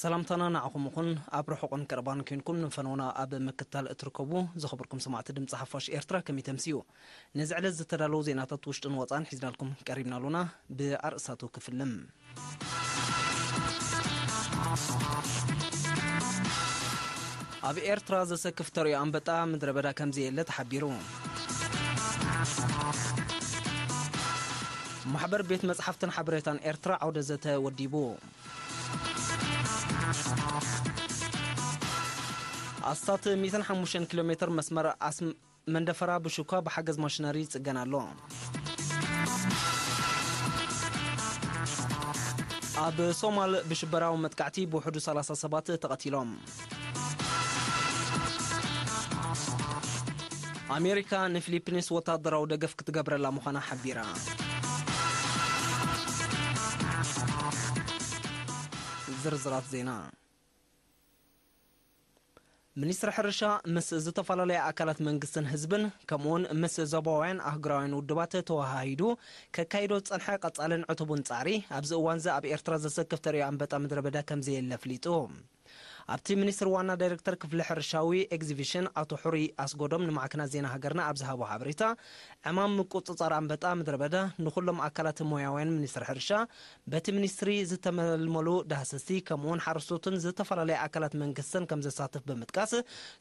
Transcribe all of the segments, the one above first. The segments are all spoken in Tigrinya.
ሰላምታና ንዓኹም ይኹን። ኣብ ርሑቕን ቀረባን ኮይንኩም ንፈነውና ኣብ ምክታል እትርከቡ ዝኸበርኩም ሰማዕቲ ድምፂ ሓፋሽ ኤርትራ፣ ከመይ ተምስዩ? ነዚ ዕለት ዝተዳለዉ ዜናታት ውሽጥን ወፃን ሒዝናልኩም ቀሪብና ኣሎና። ብኣርእስታቱ ክፍልም። ኣብ ኤርትራ ዘሰክፍ ተርእዮ ኣንበጣ ምድረ በዳ ከም ዘየለ ተሓቢሩ። ማሕበር ቤት መጽሓፍትን ሓበሬታን ኤርትራ ዓውደ ዘተ ወዲቡ። ኣስታት ሚእትን ሓሙሽተን ኪሎ ሜትር መስመር ኣስም-፣ መንደፈራ ብሹኳ ብሓገዝ ማሽነሪ ይጽገን ኣሎ። ኣብ ሶማል ብሽበራዊ መጥቃዕቲ ብውሕዱ ሰላሳ ሰባት ተቐቲሎም። ኣሜሪካ ንፊሊፒንስ ወታደራዊ ደገፍ ክትገብረላ ምዃና ሓቢራ። ዝርዝራት ዜና። ሚኒስትሪ ሕርሻ ምስ ዝተፈላለያ ኣካላት መንግስትን ህዝብን ከምኡውን ምስ ዞባውያን ኣህጉራውያን ውድባት ተወሃሂዱ ከካይዶ ዝጸንሐ ቀጻልን ዕቱቡን ጻዕሪ ኣብዚ እዋንዚ ኣብ ኤርትራ ዘሰክፍ ተርእዮ ኣንበጣ ምድረ በዳ ከም ዘየለ ኣፍሊጡ። ኣብቲ ሚኒስትሪ ዋና ዳይሬክተር ክፍሊ ሕርሻዊ ኤግዚቢሽን ኣቶ ሑሪ ኣስጎዶም ንማዕከናት ዜና ሃገርና ኣብ ዝሃቦ ሓበሬታ፣ ዕማም ምቁጽጻር ኣንበጣ ምድረ በዳ ንኹሎም ኣካላት ሞያውያን ሚኒስትሪ ሕርሻ፣ በቲ ሚኒስትሪ ዝተመልመሉ ዳህሰስቲ፣ ከምኡውን ሓረስቶትን ዝተፈላለያ ኣካላት መንግስትን ከም ዘሳትፍ ብምጥቃስ፣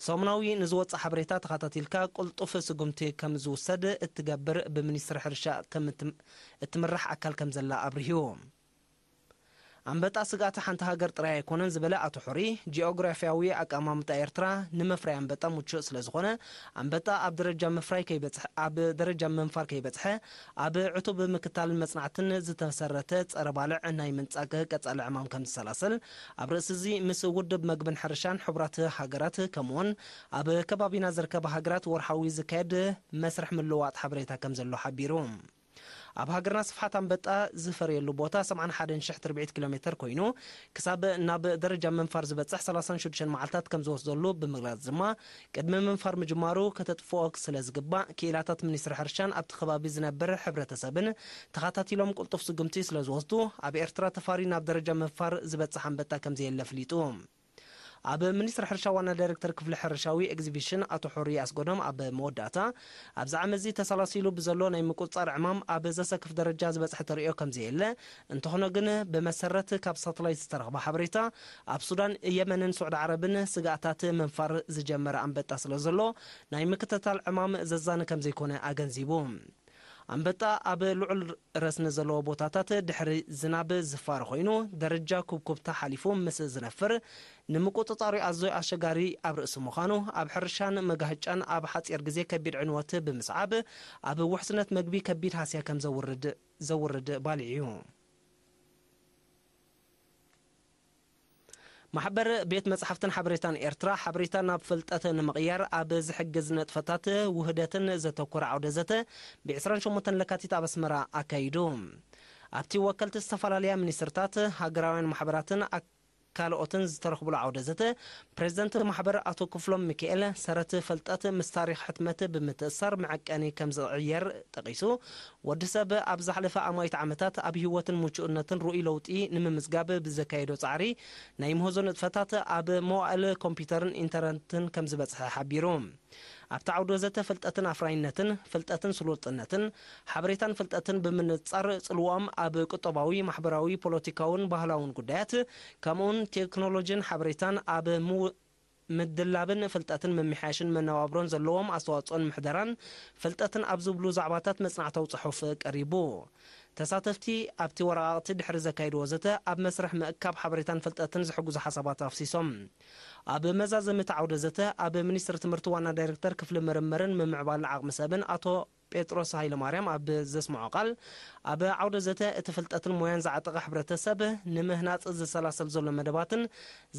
ሰሙናዊ ንዝወጽእ ሓበሬታ ተኸታቲልካ ቅልጡፍ ስጉምቲ ከም ዝውሰድ እትገብር ብሚኒስትሪ ሕርሻ ከም እትም-፣ እትምራሕ ኣካል ከም ዘላ ኣብሪሁ። ኣንበጣ ስግኣት ሓንቲ ሃገር ጥራይ ኣይኮነን ዝበለ ኣቶ ሑሪ፣ ጂኦግራፊያዊ ኣቀማምጣ ኤርትራ ንመፍረይ ኣንበጣ ምቹእ ስለ ዝኾነ፣ ኣንበጣ ኣብ ደረጃ ምፍራይ ከይበጽሕ-፣ ኣብ ደረጃ ምንፋር ከይበጽሐ፣ ኣብ ዕቱብ ምክታልን መጽናዕትን ዝተሰረተ ጸረ ባልዕ ናይ ምንጻግ ቀጻሊ ዕማም ከም ዝሰላሰል፣ ኣብ ርእሲ እዚ ምስ ውድብ መግብን ሕርሻን ሕቡራት ሃገራት ከምኡውን ኣብ ከባቢና ዝርከባ ሃገራት ወርሓዊ ዝካየድ መስርሕ ምልውዋጥ ሓበሬታ ከም ዘሎ ሓቢሩ። ኣብ ሃገርና ስፍሓት ኣንበጣ ዝፈርየሉ ቦታ ሰብዓን ሓደን ሽሕ ትርብዒት ኪሎ ሜተር ኮይኑ፣ ክሳብ ናብ ደረጃ ምንፋር ዝበጽሕ ሰላሳን ሽዱሽተን መዓልታት ከም ዝወስደሉ ብምግላጽ ድማ፣ ቅድሚ ምንፋር ምጅማሩ ከተጥፍኦ ስለ ዝግባእ፣ ክኢላታት ሚኒስትሪ ሕርሻን ኣብቲ ከባቢ ዝነብር ሕብረተሰብን ተኸታቲሎም ቅልጡፍ ስጉምቲ ስለ ዝወስዱ፣ ኣብ ኤርትራ ተፋሪ ናብ ደረጃ ምንፋር ዝበጽሕ ኣንበጣ ከም ዘየለ ኣፍሊጡ። ኣብ ሚኒስትሪ ሕርሻ ዋና ዳይሬክተር ክፍሊ ሕርሻዊ ኤግዚቢሽን ኣቶ ሑሪ ኣስጎዶም ኣብ መወዳእታ፣ ኣብዚ ዓመት እዚ ተሰላሲሉ ብዘሎ ናይ ምቁጽጻር ዕማም ኣብ ዘሰክፍ ደረጃ ዝበጽሐ ተርእዮ ከም ዘየለ፣ እንተኾነ ግን ብመሰረት ካብ ሳተላይት ዝተረኽበ ሓበሬታ፣ ኣብ ሱዳን፣ የመንን ስዑዲ ዓረብን ስግኣታት ምንፋር ዝጀመረ ኣንበጣ ስለ ዘሎ፣ ናይ ምክትታል ዕማም ዘዛኒ ከም ዘይኮነ ኣገንዚቡ። ኣንበጣ ኣብ ልዑል ረስኒ ዘለዎ ቦታታት ድሕሪ ዝናብ ዝፋር ኮይኑ፣ ደረጃ ኩብኩብታ ሓሊፉ ምስ ዝነፍር፣ ንምቁጽጻሩ ኣዝዩ ኣሸጋሪ ኣብ ርእሲ ምዃኑ፣ ኣብ ሕርሻን መጋህጫን ኣብ ሓጺር ግዜ ከቢድ ዕንወት ብምስዓብ፣ ኣብ ውሕስነት መግቢ ከቢድ ሃስያ ከም ዘውርድ፣ ዘውርድ ባልዕ እዩ። ማሕበር ቤት መጻሕፍትን ሓበሬታን ኤርትራ፣ ሓበሬታ ናብ ፍልጠት ንምቕያር ኣብ ዝሕግዝ ንጥፈታት ውህደትን ዘተኮረ ዓውደ ዘተ ብ ዕስራን ሸሞንተን ለካቲት ኣብ ኣስመራ ኣካይዱ። ኣብቲ ወከልቲ ዝተፈላለያ ሚኒስትርታት፣ ሃገራውያን ማሕበራትን ኣክ-፣ ካልኦትን ዝተረኽብሉ ዓውደ ዘተ፣ ፕሬዝደንት ማሕበር ኣቶ ክፍሎም ሚካኤል፣ ሰረት ፍልጠት ምስ ታሪኽ ሕትመት ብምትእሳር መዐቀኒ ከም ዝቕየር ጠቒሱ፣ ወዲ ሰብ ኣብ ዝሓለፈ ኣማኢት ዓመታት ኣብ ህይወትን ምቹእነትን ርኡይ ለውጢ ንምምዝጋብ ብዘካየዶ ጻዕሪ፣ ናይ ምህዞ ንጥፈታት ኣብ መዋእል ኮምፒውተርን ኢንተርነትን ከም ዝበጽሐ ሓቢሩ። ኣብቲ ዓውደ ዘተ ፍልጠትን ኣፍራይነትን፣ ፍልጠትን ስሉጥነትን፣ ሓበሬታን ፍልጠትን ብምንጻር ጽልዋኦም ኣብ ቁጠባዊ፣ ማሕበራዊ፣ ፖለቲካውን ባህላውን ጉዳያት፣ ከምኡውን ቴክኖሎጂን ሓበሬታን ኣብ ምው-፣ ምድላብን ፍልጠትን ምምሕያሽን መነባብሮን ዘለዎም ኣስተዋጽኦን ምሕደራን ፍልጠትን ኣብ ዝብሉ ዛዕባታት መጽናዕታዊ ጽሑፍ ቀሪቡ። ተሳተፍቲ ኣብቲ ወረቓቕቲ ድሕሪ ዘካየድዎ ዘተ፣ ኣብ መስርሕ ምእካብ ሓበሬታን ፍልጠትን ዝሕግዙ ሓሳባት ኣፍሲሶም። ኣብ መዛዘሚ እቲ ዓውደ ዘተ፣ ኣብ ሚኒስትሪ ትምህርቲ ዋና ዳይሬክተር ክፍሊ ምርምርን ምምዕባልን ዓቕሚ ሰብን ኣቶ ጴጥሮስ ሃይለማርያም ኣብ ዘስምዖ ቃል፣ ኣብ ዓውደ ዘተ እቲ ፍልጠትን ሞያን ዝዓጠቐ ሕብረተሰብ ንምህናጽ ዝሰላሰል ዘሎ መደባትን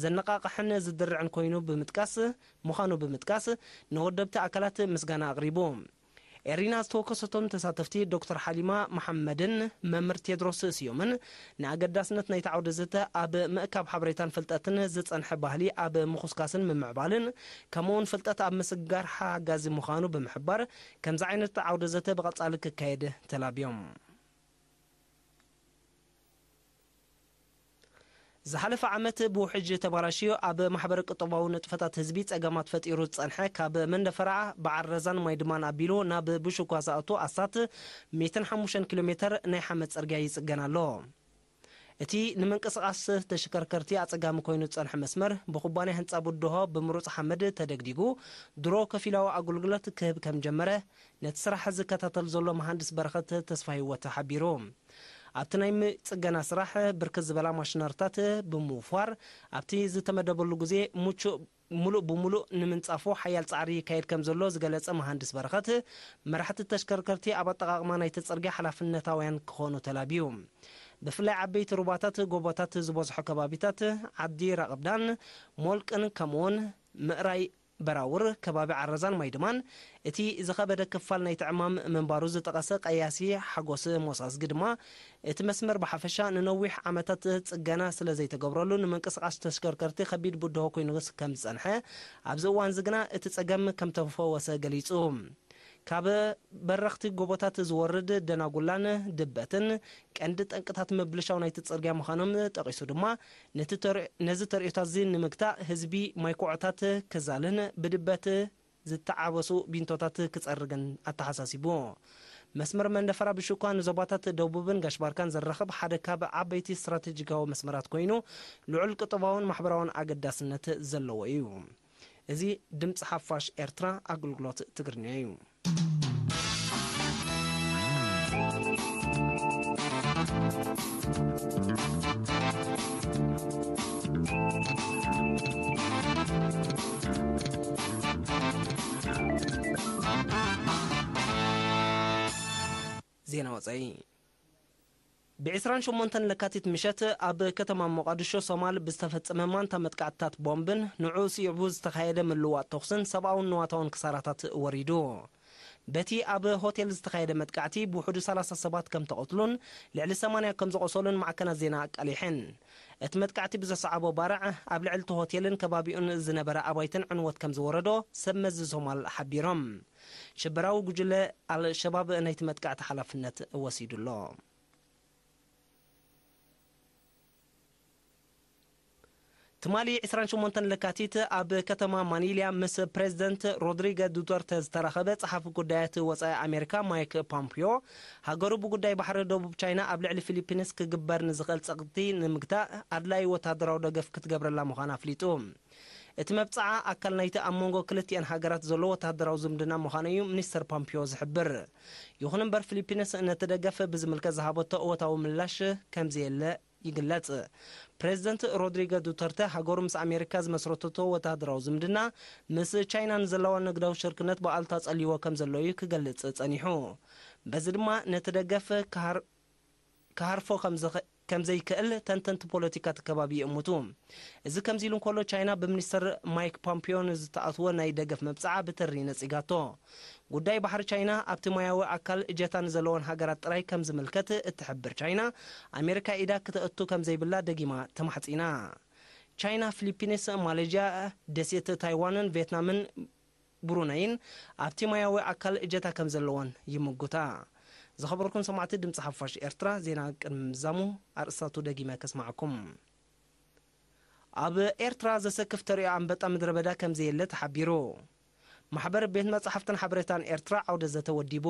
ዘነቓቕሕን ዝድርዕን ኮይኑ ብምጥቃስ፣ ምዃኑ ብምጥቃስ፣ ንወደብቲ ኣካላት ምስጋና ኣቕሪቡ። ኤሪና ዝተወከሰቶም ተሳተፍቲ ዶክተር ሓሊማ መሓመድን መምህር ቴድሮስ ስዩምን ንኣገዳስነት ናይቲ ዓውደ ዘተ ኣብ ምእካብ ሓበሬታን ፍልጠትን ዝጸንሐ ባህሊ ኣብ ምኹስካስን ምምዕባልን፣ ከምኡውን ፍልጠት ኣብ ምስግጋር ሓጋዚ ምዃኑ ብምሕባር፣ ከምዚ ዓይነት ዓውደ ዘተ ብቐጻሊ ክካየድ ተላብዮም። ዝሓለፈ ዓመት ብውሕጅ ተባላሽዩ ኣብ ማሕበረ ቁጠባዊ ንጥፈታት ህዝቢ ጸገማት ፈጢሩ ዝጸንሐ ካብ መንደፈራ፣ በዓል ረዛን ማይ ድማን ኣቢሉ ናብ ብሹኳ ዝኣቱ ኣስታት ሚእትን ሓሙሽተን ኪሎ ሜተር ናይ ሓመድ ጽርግያ ይጽገን ኣሎ። እቲ ንምንቅስቓስ ተሽከርከርቲ ኣጸጋሚ ኮይኑ ዝጸንሐ መስመር ብኩባንያ ህንጻ ብድሆ ብምሩጽ ሓመድ ተደግዲጉ ድሮ ከፊላዊ ኣገልግሎት ክህብ ከም ጀመረ ነቲ ስራሕ ዝከታተል ዘሎ መሃንድስ በረኸት ተስፋ ህይወት ሓቢሩ። ኣብቲ ናይ ም-፣ ጽገና ስራሕ ብርክት ዝበላ ማሽነርታት ብምውፋር ኣብቲ ዝተመደበሉ ግዜ ምቹእ፣ ምሉእ ብምሉእ ንምንጻፉ ሓያል ጻዕሪ ይካየድ ከም ዘሎ ዝገለጸ መሃንድስ በረኸት፣ መራሕቲ ተሽከርከርቲ ኣብ ኣጠቓቕማ ናይቲ ጽርግያ ሓላፍነታውያን ክኾኑ ተላብዩ። ብፍላይ ዓበይቲ ሩባታት፣ ጎቦታት ዝበዝሖ ከባቢታት ዓዲ ራቕብዳን ሞልቅን ከምኡውን ምእራይ በራውር ከባቢ ዓረዛን ማይድማን እቲ ዝኸበደ ክፋል ናይቲ ዕማም ምንባሩ ዝጠቐሰ ቀያሲ ሓጎስ ሞሳዝጊ ድማ፣ እቲ መስመር ብሓፈሻ ንነዊሕ ዓመታት ጽገና ስለ ዘይተገብረሉ ንምንቅስቓስ ተሽከርከርቲ ከቢድ ብድሆ ኮይኑ ከም ዝጸንሐ፣ ኣብዚ እዋንዚ ግና እቲ ጸገም ከም ተፈወሰ ገሊጹ። ካብ በረኽቲ ጎቦታት ዝወርድ ደናጉላን ድበትን ቀንዲ ጠንቅታት ምብልሻው ናይቲ ጽርግያ ምዃኖም ጠቒሱ ድማ፣ ነቲ ተር-፣ ነዚ ተርእዮታት እዚ ንምግታእ ህዝቢ ማይ ኩዖታት ክዛልን ብድበት ዝተዓበሱ ቢንቶታት ክጸርግን ኣተሓሳሲቡ። መስመር መንደፈራ ብሹኳ ንዞባታት ደቡብን ጋሽባርካን ዘራኽብ ሓደ ካብ ዓበይቲ ስትራቴጂካዊ መስመራት ኮይኑ፣ ልዑል ቁጠባውን ማሕበራውን ኣገዳስነት ዘለዎ እዩ። እዚ ድምፂ ሓፋሽ ኤርትራ ኣገልግሎት ትግርኛ እዩ። ዜና ወጻኢ። ብ ዕስራን ሸሞንተን ለካቲት ምሸት ኣብ ከተማ ሞቓድሾ ሶማል ብዝተፈጸመ ማንታ መጥቃዕትታት ቦምብን ንዕኡ ስዒቡ ዝተኻየደ ምልውዋጥ ተኹስን ሰብኣውን ንዋታውን ክሳራታት ወሪዱ። በቲ ኣብ ሆቴል ዝተኻየደ መጥቃዕቲ ብውሕዱ ሰላሳ ሰባት ከም ተቐትሉን ልዕሊ ሰማንያ ከም ዝቖሰሉን ማዕከናት ዜና ኣቃሊሐን። እቲ መጥቃዕቲ ብዘስዓቦ ባርዕ ኣብ ልዕሊ እቲ ሆቴልን ከባቢኡን ዝነበረ ኣባይትን ዕንወት ከም ዝወረዶ ሰብ መዚ ሶማል ሓቢሮም። ሽበራዊ ጉጅለ ኣልሸባብ ናይቲ መጥቃዕቲ ሓላፍነት ወሲዱ ኣሎ። ትማሊ ዕስራን ሸሞንተን ለካቲት ኣብ ከተማ ማኒልያ ምስ ፕሬዝደንት ሮድሪገ ዱተርተ ዝተራኸበ ጸሓፊ ጉዳያት ወጻኢ ኣሜሪካ ማይክ ፖምፒዮ፣ ሃገሩ ብጉዳይ ባሕሪ ደቡብ ቻይና ኣብ ልዕሊ ፊሊፒንስ ክግበር ንዝኽእል ጸቕጢ ንምግታእ ኣድላዪ ወተሃደራዊ ደገፍ ክትገብረላ ምዃና ኣፍሊጡ። እቲ መብጽዓ ኣካል ናይቲ ኣብ መንጎ ክልቲኣን ሃገራት ዘሎ ወተሃደራዊ ዝምድና ምዃኑ እዩ ሚኒስተር ፖምፒዮ ዝሕብር። ይኹን እምበር፣ ፊሊፒንስ ነቲ ደገፍ ብዝምልከት ዝሃበቶ እወታዊ ምላሽ ከም ዘየለ ይግለጽ። ፕሬዝደንት ሮድሪጎ ዱተርተ፣ ሃገሩ ምስ ኣሜሪካ ዝመስረተቶ ወተሃደራዊ ዝምድና፣ ምስ ቻይና ንዘለዋ ንግዳዊ ሽርክነት ብኣሉታ ጸልይዎ ከም ዘሎ እዩ ክገልጽ ጸኒሑ። በዚ ድማ ነቲ ደገፍ ክሃር-፣ ክሃርፎ ከም ዝኸ-፣ ከም ዘይክእል ተንተንቲ ፖለቲካ እቲ ከባቢ ይእምቱ። እዚ ከምዚ ኢሉ እንከሎ፣ ቻይና ብሚኒስተር ማይክ ፖምፒዮ ንዝተኣትወ ናይ ደገፍ መብጽዓ ብትሪ ነጺጋቶ። ጉዳይ ባሕሪ ቻይና ኣብቲ ማያዊ ኣካል እጀታ ንዘለወን ሃገራት ጥራይ ከም ዝምልከት እትሕብር ቻይና፣ ኣሜሪካ ኢዳ ክተእቱ ከም ዘይብላ ደጊማ ተማሕጺና። ቻይና፣ ፊሊፒንስ፣ ማሌዥያ፣ ደሴት ታይዋንን ቬትናምን ብሩነይን ኣብቲ ማያዊ ኣካል እጀታ ከም ዘለወን ይምጉታ። ዝኸበርኩም ሰማዕቲ ድምፂ ሓፋሽ ኤርትራ፣ ዜና ቅድሚ ምዛሙ ኣርእስታቱ ደጊመ ከስማዕኩም። ኣብ ኤርትራ ዘሰክፍ ተርእዮ ኣንበጣ ምድረ በዳ ከም ዘየለ ተሓቢሩ። ማሕበር ቤት መጻሕፍትን ሓበሬታን ኤርትራ ዓውደ ዘተ ወዲቡ።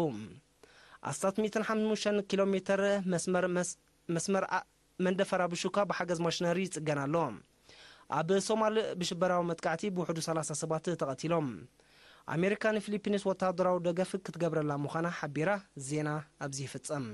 ኣስታት ሚእትን ሓሙሽተን ኪሎ ሜተር መስመር መስ-፣ መስመር ኣ-፣ መንደፈራ ብሹካ ብሓገዝ ማሽነሪ ይጽገን ኣሎ። ኣብ ሶማል ብሽበራዊ መጥቃዕቲ ብውሕዱ ሰላሳ ሰባት ተቐቲሎም። ኣሜሪካ ንፊሊፒንስ ወተሃደራዊ ደገፍ ክትገብረላ ምዃና ሓቢራ። ዜና ኣብዚ ይፍጸም።